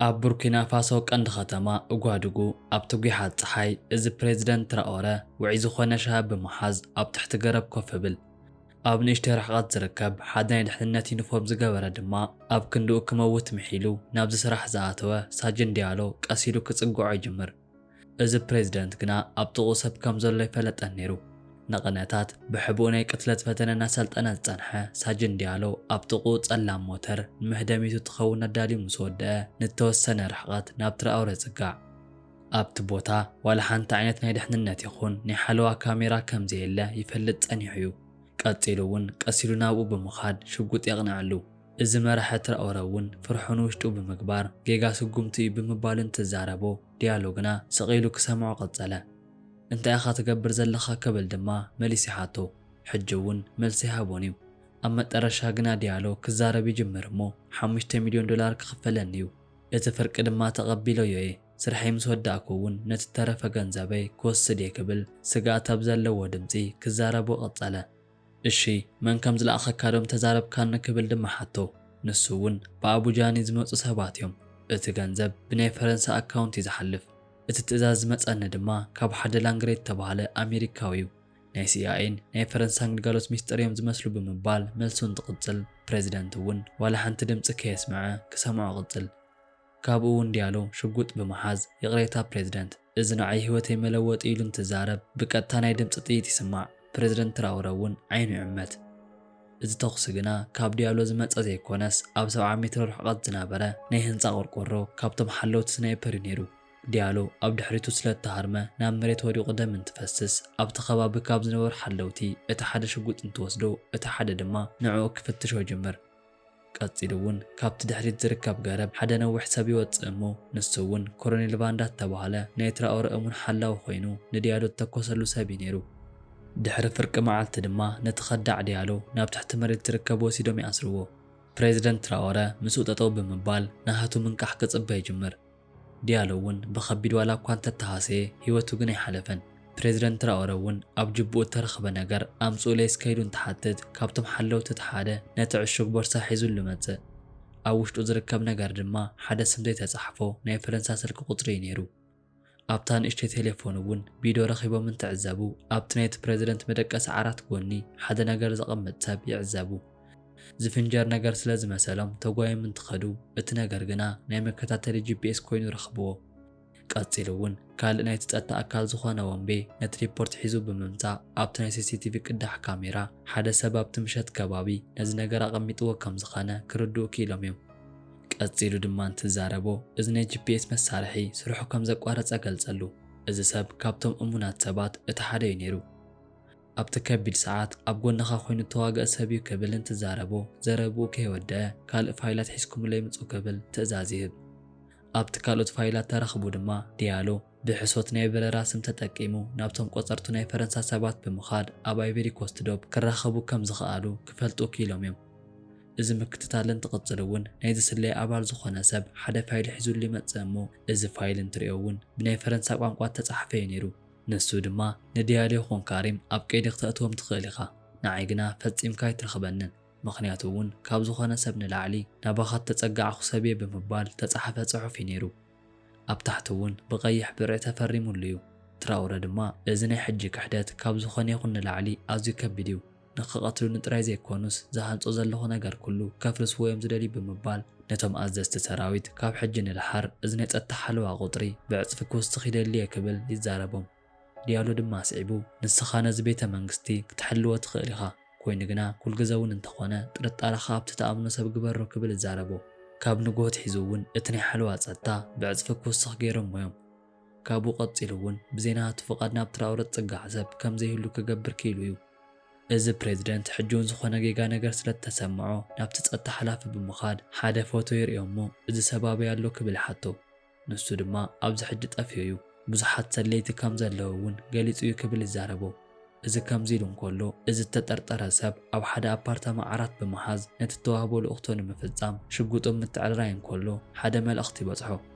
ኣብ ቡርኪና ፋሶ ቀንዲ ከተማ ኡጓዱጉ፣ ኣብቲ ጒሓት ጸሓይ፣ እዚ ፕሬዚደንት ትራኦረ ውዑይ ዝኾነ ሻሂ ብምሓዝ ኣብ ትሕቲ ገረብ ኮፍ ይብል። ኣብ ንእሽተይ ርሕቐት ዝርከብ ሓደ ናይ ድሕንነት ዩኒፎርም ዝገበረ ድማ፣ ኣብ ክንድኡ ክመውት ምሒሉ ናብዚ ስራሕ ዝኣተወ ሳጅን ዲያሎ ቀስ ኢሉ ክጽግዖ ይጅምር። እዚ ፕሬዚደንት ግና ኣብ ጥቕኡ ሰብ ከም ዘሎ ኣይፈለጠን ነይሩ። ንቕነታት ብሕቡእ ናይ ቅትለት ፈተነ እናሰልጠነ ዝጸንሐ ሳጅን ዲያሎ፣ ኣብ ጥቕኡ ጸላም ሞተር ንመህደሚቱ ትኸውን ኣዳልዩ ምስ ወደአ፣ ንተወሰነ ርሕቐት ናብ ትራኦረ ይጽጋዕ። ኣብቲ ቦታ ዋላ ሓንቲ ዓይነት ናይ ድሕንነት ይኹን ናይ ሓለዋ ካሜራ ከም ዘየለ ይፈልጥ ጸኒሑ እዩ። ቀጺሉ እውን ቀስ ኢሉ ናብኡ ብምኻድ ሽጉጥ የቕንዐሉ። እዚ መራሒ ትራኦረ እውን ፍርሑ ንውሽጡ ብምግባር፣ ጌጋ ስጉምቲ እዩ ብምባል እንትዛረቦ፣ ዲያሎ ግና ስቕ ኢሉ ክሰምዖ ቀጸለ። "እንታይ ኢኻ ትገብር ዘለኻ?" ክብል ድማ መሊሱ ይሓቶ። ሕጂ እውን መልሲ ኣይሃቦን እዩ። ኣብ መጠረሻ ግና ዲያሎ ክዛረብ ይጅምር እሞ፣ "ሓሙሽተ ሚልዮን ዶላር ክኽፈለኒ እዩ። እቲ ፍርቂ ድማ ተቐቢለዮ እየ። ስርሐይ ምስ ወዳእኩ እውን ነቲ ተረፈ ገንዘበይ ክወስድ እየ" ክብል ስግኣት ኣብ ዘለዎ ድምጺ ክዛረቦ ቀጸለ። "እሺ፣ መን ከም ዝለኣኸካ ዶ ምተዛረብካኒ?" ክብል ድማ ሓቶ። ንሱ እውን፣ "ብኣቡጃኒ ዝመጹ ሰባት እዮም። እቲ ገንዘብ ብናይ ፈረንሳ ኣካውንት እዩ ዝሓልፍ። እቲ ትእዛዝ ዝመጸኒ ድማ ካብ ሓደ ላንግሬ ዝተባህለ ኣሜሪካዊ እዩ። ናይ ሲኣይኤን ናይ ፈረንሳን ግልጋሎት ሚስጥር እዮም ዝመስሉ" ብምባል መልሱ እንትቕጽል፣ ፕሬዚደንት እውን ዋላ ሓንቲ ድምጺ ከየስምዐ ክሰምዖ ቅጽል። ካብኡ እውን ዲያሎ ሽጉጥ ብምሓዝ፣ "ይቕሬታ ፕሬዚደንት፣ እዚ ንዓይ ህይወተይ መለወጢ" ኢሉ እንትዛረብ፣ ብቀጥታ ናይ ድምጺ ጥይት ይስማዕ። ፕሬዚደንት ትራኦረ እውን ዓይኑ ይዕመት። እዚ ተኹሲ ግና ካብ ዲያሎ ዝመጸ ዘይኮነስ፣ ኣብ ሰብዓ ሜትሮ ርሕቐት ዝነበረ ናይ ህንጻ ቆርቆሮ ካብቶም ሓለውቲ ስናይፐር እዩ ነይሩ። ዲያሎ ኣብ ድሕሪቱ ስለ እተሃርመ፣ ናብ መሬት ወዲቑ ደም እንትፈስስ፣ ኣብቲ ከባቢ ካብ ዝነበሩ ሓለውቲ እቲ ሓደ ሽጉጥ እንትወስዶ፣ እቲ ሓደ ድማ ንዕኡ ክፍትሾ ይጅምር። ቀጺሉ እውን ካብቲ ድሕሪት ዝርከብ ገረብ ሓደ ነዊሕ ሰብ ይወጽእ እሞ፣ ንሱ እውን ኮሎኔል ቫንዳ እተባህለ ናይ ትራኦረ እሙን ሓላዊ ኮይኑ ንዲያሎ እተኮሰሉ ሰብ እዩ ነይሩ። ድሕሪ ፍርቂ መዓልቲ ድማ ነቲ ከዳዕ ዲያሎ ናብ ትሕቲ መሬት ዝርከብ ወሲዶም ይኣስርዎ። ፕሬዚደንት ትራኦረ ምስኡ ጠጠው ብምባል ናሃቱ ምንቃሕ ክጽበ ይጅምር። ዲያሎ እውን ብኸቢድ ዋላ እኳ እንተተሃሰየ፣ ህይወቱ ግን ኣይሓለፈን። ፕሬዚደንት ትራኦረ እውን ኣብ ጅብኡ እተረኽበ ነገር ኣምጽኡለይ እስከ ኢሉ እንትሓትት፣ ካብቶም ሓለውቲ እቲ ሓደ ነቲ ዕሹግ ቦርሳ ሒዙሉ ይመጽእ። ኣብ ውሽጡ ዝርከብ ነገር ድማ ሓደ ስም ዘይተጻሕፎ ናይ ፈረንሳ ስልኪ ቁጽሪ እዩ ነይሩ። ኣብታ ንእሽተይ ቴሌፎን እውን ቢዶ ረኺቦም እንትዕዘቡ፣ ኣብቲ ናይቲ ፕሬዚደንት መደቀሲ ዓራት ጎኒ ሓደ ነገር ዘቐምጥ ሰብ ይዕዘቡ። ዝፍንጀር ነገር ስለ ዝመሰሎም ተጓዮም እንትኸዱ፣ እቲ ነገር ግና ናይ መከታተሊ ጂ ፒ ኤስ ኮይኑ ረኽብዎ። ቀጺሉ እውን ካልእ ናይቲ ጸጥታ ኣካል ዝኾነ ወንቤ ነቲ ሪፖርት ሒዙ ብምምጻእ፣ ኣብቲ ናይ ሲ ሲ ቲ ቪ ቅዳሕ ካሜራ ሓደ ሰብ ኣብቲ ምሸት ከባቢ ነዚ ነገር ኣቐሚጥዎ ከም ዝኾነ ክርድኡ ክኢሎም እዮም። ቀጺሉ ድማ እንትዛረቦ፣ እዚ ናይ ጂ ፒ ኤስ መሳርሒ ስርሑ ከም ዘቋረጸ ገልጸሉ። እዚ ሰብ ካብቶም እሙናት ሰባት እቲ ሓደ እዩ ነይሩ። "ኣብቲ ከቢድ ሰዓት ኣብ ጎንኻ ኮይኑ እተዋግአ ሰብ እዩ" ክብል እንትዛረቦ፣ ዘረብኡ ከይወደአ፣ "ካልእ ፋይላት ሒዝኩምለይ ምጹ" ክብል ትእዛዝ ይህብ። ኣብቲ ካልኦት ፋይላት ተረኽቡ ድማ፣ ዲያሎ ብሕሶት ናይ በረራ ስም ተጠቂሙ ናብቶም ቆጸርቱ ናይ ፈረንሳ ሰባት ብምኻድ፣ ኣብ ኣይቨሪ ኮስት ዶብ ክራኸቡ ከም ዝኸኣሉ ክፈልጡ ክኢሎም እዮም። እዚ ምክትታል እንትቕጽል እውን፣ ናይዚ ስለያ ኣባል ዝኾነ ሰብ ሓደ ፋይል ሒዙሉ ይመጽእ እሞ፣ እዚ ፋይል እንትርእዮ እውን ብናይ ፈረንሳ ቋንቋ እተጻሕፈ እዩ ነይሩ። ንሱ ድማ፣ "ንዲያሎ ይኹን ካሪም ኣብ ቀይዲ ክተእትዎም ትኽእል ኢኻ፣ ንዓይ ግና ፈጺምካ ኣይትረኽበንን፣ ምኽንያቱ እውን ካብ ዝኾነ ሰብ ንላዕሊ ናባኻ እተጸጋዕኹ ሰብ እየ" ብምባል እተጻሕፈ ጽሑፍ እዩ ነይሩ። ኣብ ታሕቲ እውን ብቐይሕ ብርዒ ተፈሪሙሉ እዩ። ትራኦረ ድማ፣ "እዚ ናይ ሕጂ ክሕደት ካብ ዝኾነ ይኹን ንላዕሊ ኣዝዩ ከቢድ እዩ። ንኽቐትሉኒ ጥራይ ዘይኮኑስ፣ ዝሃንጾ ዘለኹ ነገር ኩሉ ከፍርስዎ እዮም ዝደልዩ" ብምባል፣ ነቶም ኣዘዝቲ ሰራዊት፣ "ካብ ሕጂ ንደሓር እዚ ናይ ጸጥታ ሓለዋ ቁጽሪ ብዕጽፊ ክውስኽ ይደሊ እየ" ክብል ይዛረቦም። ዲያሎ ድማ ኣስዒቡ፣ "ንስኻ ነዚ ቤተ መንግስቲ ክትሕልዎ ትኽእል ኢኻ፣ ኮይኑ ግና ኩልግዘ እውን እንተኾነ ጥርጣረኻ ኣብቲ ትኣምኖ ሰብ ግበሮ" ክብል ይዛረቦ። ካብ ንግሆ ኣትሒዙ እውን እቲ ናይ ሓለዋ ጸጥታ ብዕጽፊ ክውስኽ ገይሮሞ እዮም። ካብኡ ቀጺሉ እውን ብዘይ ናቱ ፍቓድ ናብ ትራኦረ ዝጽጋዕ ሰብ ከም ዘይህሉ ክገብር ክኢሉ እዩ። እዚ ፕሬዚደንት ሕጂ እውን ዝኾነ ጌጋ ነገር ስለ እተሰምዖ ናብቲ ጸጥታ ሓላፊ ብምኻድ ሓደ ፎቶ የርእዮ እሞ፣ "እዚ ሰብ ኣበይ ኣሎ?" ክብል ይሓቶ። ንሱ ድማ፣ "ኣብዚ ሕጂ ጠፊኡ እዩ፣ ብዙሓት ሰለይቲ ከም ዘለዉ እውን ገሊጹ እዩ" ክብል ይዛረቦ። እዚ ከምዚ ኢሉ እንከሎ፣ እዚ እተጠርጠረ ሰብ ኣብ ሓደ ኣፓርታማ ዓራት ብምሓዝ ነቲ እተዋህቦ ልእኽቶ ንምፍጻም ሽጉጡ ምትዕርራይ እንከሎ፣ ሓደ መልእኽቲ ይበጽሖ።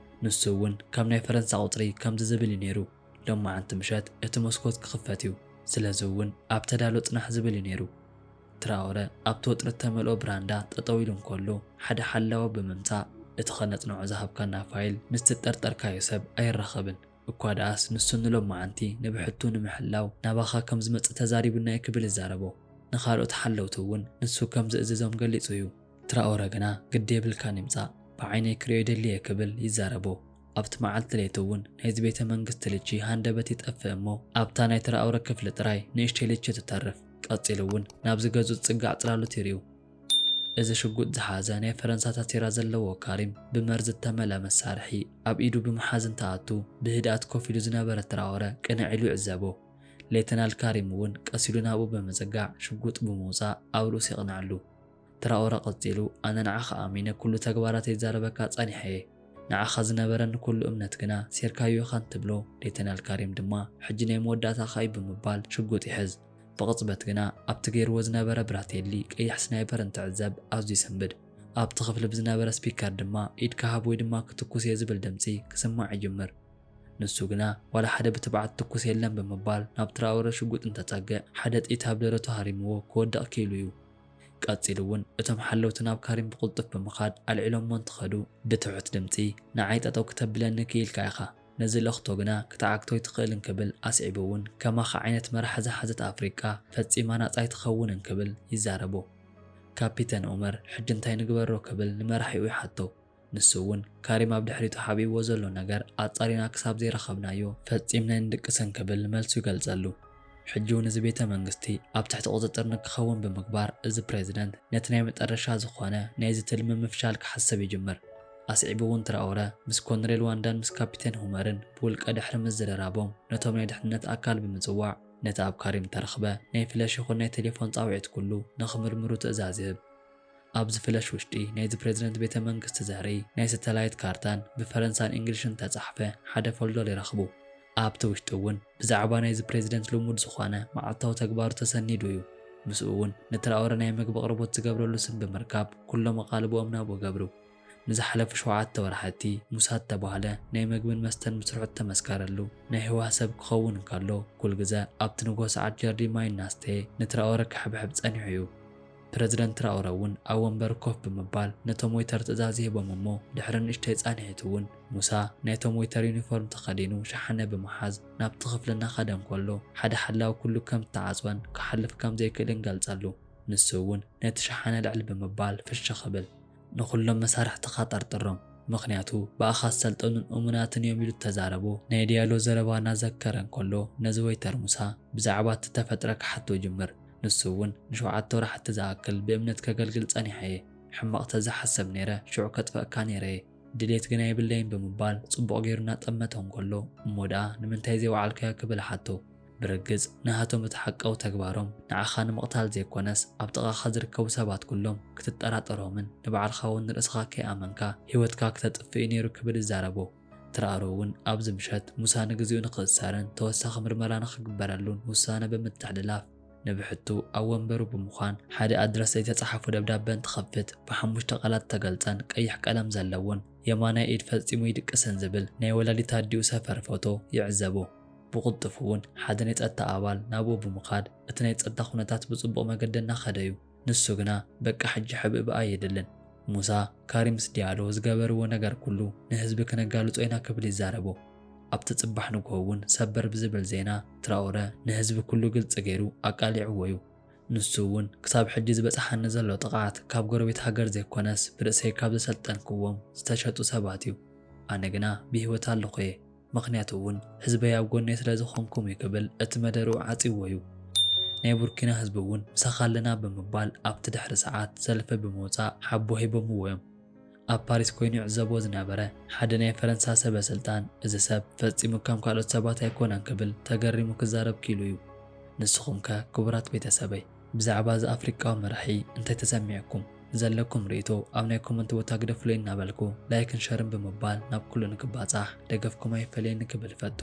ንሱ እውን ካብ ናይ ፈረንሳ ቁጽሪ ከምዚ ዝብል እዩ ነይሩ፣ "ሎማዓንቲ ምሸት እቲ መስኮት ክኽፈት እዩ፣ ስለዚ እውን ኣብ ተዳሎ ጽናሕ" ዝብል እዩ ነይሩ። ትራኦረ ኣብቲ ወጥሪ እተመልኦ ብራንዳ ጠጠው ኢሉ እንከሎ፣ ሓደ ሓላዊ ብምምጻእ፣ እቲ ከነጽንዖ ዝሃብካና ፋይል ምስ ትጠርጠርካዮ ሰብ ኣይራኸብን። እኳ ደኣስ ንሱ ንሎማዓንቲ ንብሕቱ ንምሕላው ናባኻ ከም ዝመጽእ ተዛሪቡና እዩ ክብል ይዛረቦ። ንኻልኦት ሓለውቲ እውን ንሱ ከም ዝእዝዞም ገሊጹ እዩ። ትራኦረ ግና ግዲ የብልካን ይምጻእ፣ ብዓይነይ ክርእዮ ይደሊ እየ ክብል ይዛረቦ። ኣብቲ መዓልቲ ለይቲ እውን ናይዚ ቤተ መንግስቲ ልቺ ሃንደበት ይጠፍእ እሞ ኣብታ ናይ ትራኦረ ክፍሊ ጥራይ ንእሽተይ ልቺ ትተርፍ። ቀጺሉ እውን ናብዚ ገጹ ዝጽጋዕ ጽላሎት ይርእዩ። እዚ ሽጉጥ ዝሓዘ ናይ ፈረንሳ ታቴራ ዘለዎ ካሪም ብመርዚ እተመልአ መሳርሒ ኣብ ኢዱ ብምሓዝ እንትኣቱ ብህድኣት ኮፍ ኢሉ ዝነበረ ትራኦረ ቅንዕ ኢሉ ይዕዘቦ። ሌተናል ካሪም እውን ቀስ ኢሉ ናብኡ ብምጽጋዕ ሽጉጥ ብምውጻእ ኣብ ርእሱ የቕንዐሉ። ትራኦረ ቀጺሉ ኣነ ንዓኻ ኣሚነ ኩሉ ተግባራተይ ይዛረበካ ጸኒሐ እየ። ንዓኻ ዝነበረኒ ኩሉ እምነት ግና ሴርካዮ ኢኻ እንትብሎ ሌተናል ካሪም ድማ ሕጂ ናይ መወዳእታኻ እዩ ብምባል ሽጉጥ ይሕዝ። ብቕጽበት ግና ኣብቲ ገይርዎ ዝነበረ ብራቴሊ ቀይሕ ስናይፐር እንትዕዘብ ኣዝዩ ይሰንብድ። ኣብቲ ክፍሊ ብዝነበረ ስፒከር ድማ ኢድካ ሃብ ወይ ድማ ክትኩስ እየ ዝብል ድምጺ ክስማዕ ይጅምር። ንሱ ግና ዋላ ሓደ ብትብዓት ትኩስ የለን ብምባል ናብ ትራኦረ ሽጉጥ እንተጸግዕ ሓደ ጥይት ኣብ ደረቱ ሃሪምዎ ክወድቕ ክኢሉ እዩ። ቀጺሉ እውን እቶም ሓለውቲ ናብ ካሪም ብቕልጡፍ ብምኻድ ኣልዒሎሞ እንትኸዱ ብትሑት ድምጺ ንዓይ ጠጠው ክተብለኒ ክኢልካ ኢኻ፣ ነዚ ልእኽቶ ግና ክትዓግቶ ኣይትኽእልን ክብል ኣስዒቡ እውን ከማኻ ዓይነት መራሒ ዝሓዘት ኣፍሪቃ ፈጺማ ናጻ ኣይትኸውንን ክብል ይዛረቦ። ካፒተን ኡመር ሕጂ እንታይ ንግበሮ ክብል ንመራሒኡ ይሓቶ። ንሱ እውን ካሪም ኣብ ድሕሪቱ ሓቢእዎ ዘሎ ነገር ኣጻሪና ክሳብ ዘይረኸብናዮ ፈጺምና ኣይንድቅስን ክብል መልሱ ይገልጸሉ። ሕጂ እውን እዚ ቤተ መንግስቲ ኣብ ትሕቲ ቁጽጥር ንክኸውን ብምግባር እዚ ፕሬዝደንት ነቲ ናይ መጠረሻ ዝኾነ ናይዚ ትልሚ ምፍሻል ክሓስብ ይጅምር። ኣስዒቡ እውን ትራኦረ ምስ ኮንሬል ዋንዳን ምስ ካፒቴን ሁመርን ብውልቀ ድሕሪ ምዝርራቦም ነቶም ናይ ድሕንነት ኣካል ብምጽዋዕ ነቲ ኣብ ካሪም ተረኽበ ናይ ፍለሽ ይኹን ናይ ቴሌፎን ጻውዒት ኩሉ ንኽምርምሩ ትእዛዝ ይህብ። ኣብዚ ፍለሽ ውሽጢ ናይዚ ፕሬዝደንት ቤተ መንግስቲ ዘርኢ ናይ ሳተላይት ካርታን ብፈረንሳን እንግሊሽን ተጻሕፈ ሓደ ፎልደር ይረኽቡ። ኣብቲ ውሽጢ እውን ብዛዕባ ናይዚ ፕሬዝደንት ልሙድ ዝኾነ መዓልታዊ ተግባሩ ተሰኒዱ እዩ። ምስኡ እውን ንትራኦረ ናይ መግቢ ኣቕርቦት ዝገብረሉ ስም ብምርካብ ኩሎም ኣቓልቦኦም ናብኡ ገብሩ። ንዝሓለፉ ሸውዓተ ወርሓቲ ሙሳ እተባህለ ናይ መግብን መስተን ምስርሑ እተመስከረሉ ናይ ህዋ ሰብ ክኸውን እንከሎ ኩል ግዘ ኣብቲ ንግሆ ሰዓት ጀርዲ ማይ እናስተየ ንትራኦረ ክሕብሕብ ጸኒሑ እዩ። ፕረዚደንት ትራኦረ እውን ኣብ ወንበር ኮፍ ብምባል ነቶም ወይተር ትእዛዝ ይህቦም እሞ ድሕሪ ንእሽተይ ጻንሒት እውን ሙሳ ናይቶም ወይተር ዩኒፎርም ተኸዲኑ ሸሓነ ብምሓዝ ናብቲ ክፍሊ እናኸደ እንከሎ ሓደ ሓላዊ ኩሉ ከም እተዓጽወን ክሓልፍ ከም ዘይክእልን ገልጸሉ። ንሱ እውን ነቲ ሸሓነ ልዕል ብምባል ፍሽኽ ይብል። ንኹሎም መሳርሕትኻ ጠርጥሮም፣ ምኽንያቱ ብኣኻ ዝሰልጠኑን እሙናትን እዮም ኢሉ እተዛረቦ ናይ ዲያሎ ዘረባ እናዘከረ እንከሎ ነዚ ወይተር ሙሳ ብዛዕባ እቲ እተፈጥረ ክሓቶ ይጅምር። ንሱ እውን ንሸውዓተ ወራሕቲ ዝኣክል ብእምነት ከገልግል ጸኒሐ እየ። ሕማቕ ተዝሓስብ ነይረ ሽዑ ከጥፍኣካ ነይረ እየ። ድሌት ግና የብለይን ብምባል ጽቡቕ ገይሩ እናጠመቶ እንከሎ እሞ ደኣ ንምንታይ ዘይወዓልካዮ ክብል ሓቶ። ብርግጽ ናሃቶም እቲ ሓቃዊ ተግባሮም ንዓኻ ንምቕታል ዘይኮነስ ኣብ ጥቓኻ ዝርከቡ ሰባት ኩሎም ክትጠራጠሮምን ንባዕልኻ እውን ንርእስኻ ከይኣመንካ ህይወትካ ክተጥፍእ እዩ ነይሩ ክብል ይዛረቦ። ትራኦረ እውን ኣብዚ ምሸት ሙሳ ንግዚኡ ንኽእሰርን ተወሳኺ ምርመራ ንኽግበረሉን ውሳነ ብምትሕልላፍ ንብሕቱ ኣብ ወንበሩ ብምዃን ሓደ ኣድረስ ዘይተጻሓፎ ደብዳበ እንትኸፍት ብሓሙሽተ ቃላት ተገልጸን ቀይሕ ቀለም ዘለዎን የማናይ ኢድ ፈጺሙ ይድቅስን ዝብል ናይ ወላዲት ኣዲኡ ሰፈር ፎቶ ይዕዘቦ። ብቕልጡፍ እውን ሓደ ናይ ጸጥታ ኣባል ናብኡ ብምኻድ እቲ ናይ ጸጥታ ኩነታት ብጽቡቕ መገዲ እናኸደ እዩ። ንሱ ግና በቃ ሕጂ ሕብእብእ ኣየድልን። ሙሳ፣ ካሪምስ ዲያሎ ዝገበርዎ ነገር ኩሉ ንህዝቢ ክነጋልጾ ኢና ክብል ይዛረቦ። ኣብቲ ጽባሕ ንግሆ እውን ሰበር ብዝብል ዜና ትራኦረ ንህዝቢ ኩሉ ግልጺ ገይሩ ኣቃሊዕዎ እዩ። ንሱ እውን ክሳብ ሕጂ ዝበጽሓኒ ዘሎ ጥቕዓት ካብ ጎረቤት ሃገር ዘይኮነስ ብርእሰይ ካብ ዘሰልጠንክዎም ዝተሸጡ ሰባት እዩ። ኣነ ግና ብህይወት ኣለኹ እየ። ምኽንያቱ እውን ህዝበይ ኣብ ጎነይ ስለ ዝኾንኩም እዩ ክብል እቲ መደርኡ ዓጺዎ እዩ። ናይ ቡርኪና ህዝቢ እውን ምሳኻ ኣለና ብምባል ኣብቲ ድሕሪ ሰዓት ሰልፊ ብምውጻእ ሓቦ ሂቦምዎ እዮም። ኣብ ፓሪስ ኮይኑ ይዕዘቦ ዝነበረ ሓደ ናይ ፈረንሳ ሰበ ስልጣን እዚ ሰብ ፈጺሙ ከም ካልኦት ሰባት ኣይኮነን ክብል ተገሪሙ ክዛረብ ክኢሉ እዩ። ንስኹም ከ ክቡራት ቤተሰበይ ብዛዕባ እዚ ኣፍሪቃዊ መራሒ እንታይ ተሰሚዕኩም? ንዘለኩም ርእይቶ ኣብ ናይ ኮመንት ቦታ ግደፉለይ እናበልኩ ላይክን ሸርን ብምባል ናብ ኩሉ ንክባጻሕ ደገፍኩም ኣይፈለየኒ ክብል እፈቱ።